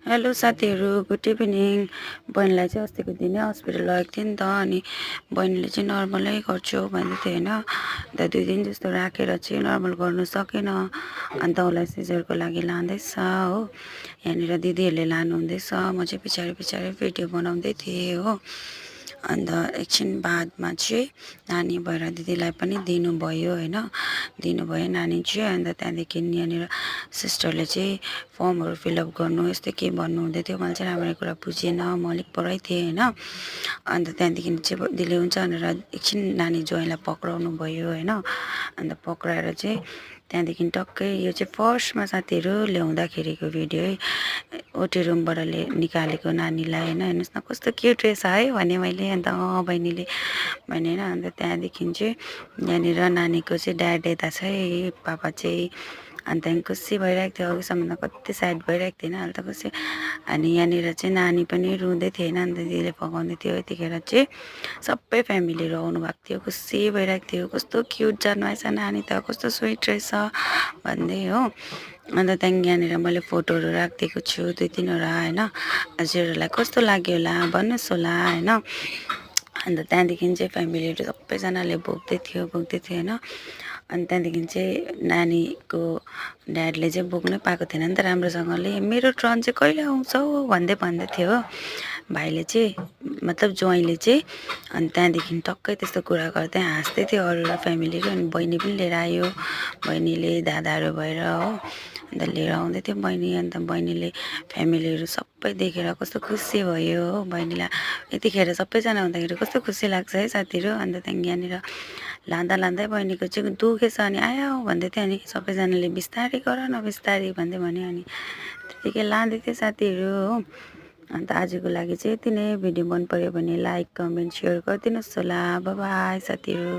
Hello साथीहरू, good evening. बहिनीलाई चाहिँ अस्तिको दिनै हस्पिटल लगेको थिएँ नि त। अनि बहिनीले चाहिँ नर्मलै गर्छु भन्दै थियो होइन। अन्त 2 दिन जस्तो राखेर चाहिँ नर्मल गर्नु सकेन। अन्त उसलाई सिजरको लागि लाँदैछ हो। यहाँनिर दिदीहरूले लानुहुँदैछ, म चाहिँ पछाडि पछाडि भिडियो बनाउँदै थिएँ हो। अन्त एकछिन बादमा चाहिँ नानी भएर दिदीलाई पनि दिनुभयो होइन, दिनुभयो नानी चाहिँ। अन्त त्यहाँदेखि यहाँनिर सिस्टरले चाहिँ फर्महरू फिलअप गर्नु यस्तो के भन्नुहुँदै थियो। मैले चाहिँ राम्ररी कुरा बुझेन, म अलिक पढाइ थिएँ होइन। अन्त त्यहाँदेखि चाहिँ दिदीले हुन्छ भनेर एकछिन नानी ज्वाइँलाई पक्राउनु भयो होइन। अन्त पक्राएर चाहिँ त्यहाँदेखि टक्कै यो चाहिँ फर्स्टमा साथीहरू ल्याउँदाखेरिको भिडियो है। ओटी रुमबाट निकालेको नानीलाई होइन। हेर्नुहोस् न कस्तो क्युट रहेछ है भने मैले। अन्त बहिनीले भने होइन। अन्त त्यहाँदेखि चाहिँ यहाँनिर नानीको चाहिँ ड्याड यता छ है, पापा चाहिँ। अन्त त्यहाँदेखि खुसी भइरहेको थियो, अघिसम्म त कति साइड भइरहेको थिएन, अहिले त खुसी। अनि यहाँनिर चाहिँ नानी पनि रुँदै थिएन। अन्त दिदीले पकाउँदै थियो यतिखेर चाहिँ सबै फ्यामिलीहरू आउनु भएको थियो, खुसी भइरहेको थियो। कस्तो क्युट जन्माएछ नानी त, कस्तो स्विट रहेछ भन्दै हो। अन्त त्यहाँदेखि यहाँनिर मैले फोटोहरू राखिदिएको छु 2-3वटा होइन। हजुरहरूलाई कस्तो लाग्यो होला भन्नुहोस् होला होइन। अन्त त्यहाँदेखि चाहिँ फ्यामिलीहरू सबैजनाले बोक्दै थियो होइन। अनि त्यहाँदेखि चाहिँ नानीको ड्याडले चाहिँ बोक्नै पाएको थिएन नि त राम्रोसँगले। मेरो टर्न चाहिँ कहिले आउँछ हौ भन्दै थियो हो भाइले चाहिँ, मतलब ज्वाइँले चाहिँ। अनि त्यहाँदेखि टक्कै त्यस्तो कुरा गर्दै हाँस्दै थियो अरू फ्यामिलीहरू। अनि बहिनी पनि लिएर आयो, बहिनीले दादाहरू भएर हो। अन्त लिएर आउँदै थियो बहिनी। अन्त बहिनीले फ्यामिलीहरू सबै देखेर कस्तो खुसी भयो हो बहिनीलाई। यतिखेर सबैजना हुँदाखेरि कस्तो खुसी लाग्छ है साथीहरू। अन्त त्यहाँदेखि यहाँनिर लाँदै बहिनीको चाहिँ दुखेछ अनि आया भन्दै थियो। अनि सबैजनाले बिस्तारै गर न बिस्तारै भन्दै भन्यो। अनि त्यतिकै लाँदै थियो साथीहरू हो। अन्त आजको लागि चाहिँ यति नै। भिडियो मन पऱ्यो भने लाइक कमेन्ट सेयर गरिदिनुहोस् होला। बाई बाई साथीहरू।